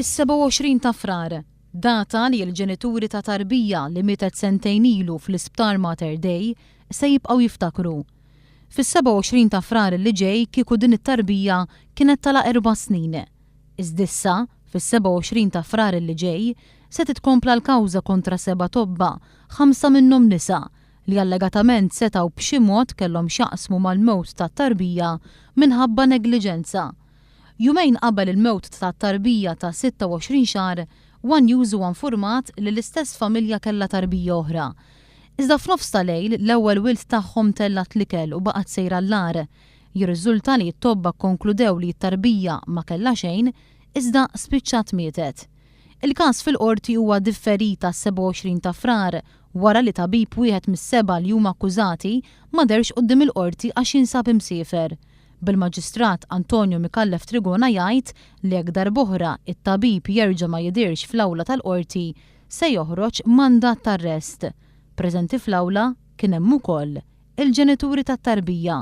Is-27 ta' Frar, data li l-ġenituri ta' tarbija li mietet sentejn ilu fl-Isptar Mater Dei se jibqgħu jiftakru. Fis-27 ta' Frar li ġej kieku din it-tarbija kienet tagħlaq erba' snin. Iżda issa, fis-27 ta' Frar li ġej, se titkompla l-kawża kontra seba' tobba, ħamsa minnhom nisa, li allegatament setgħu b'xi mod kellhom x'jaqsmu mal-mewt tat-tarbija minħabba negliġenza. Jumejn qabel il-mewt tat-tarbija ta' 26 xahar, one News huwa nfurmat li l-istess familja kellha tarbija oħra. Iżda f'nofs ta' lejl, l-ewwel wild tagħhom tellgħet l-ikel u baqgħet sejra l-agħar. Jirriżulta li t-tobba kkonkludew li t-tarbija ma kellha xejn, iżda spiċċat mietet. Il-każ fil-Qorti huwa differit għas-27 ta' Frar wara li tabib wieħed mis-sebgħa li huma akkużati ma dehrx quddiem il-Qorti għax jinsab imsiefer. Bil-Maġistrat Antonio Micallef Trigona jgħid li jekk darb'oħra it-tabib jerġa' ma jidhirx fl-awla tal-Qorti se joħroġ mandat t'arrest. Preżenti fl-awla kien hemm ukoll il-ġenituri tat-tarbija.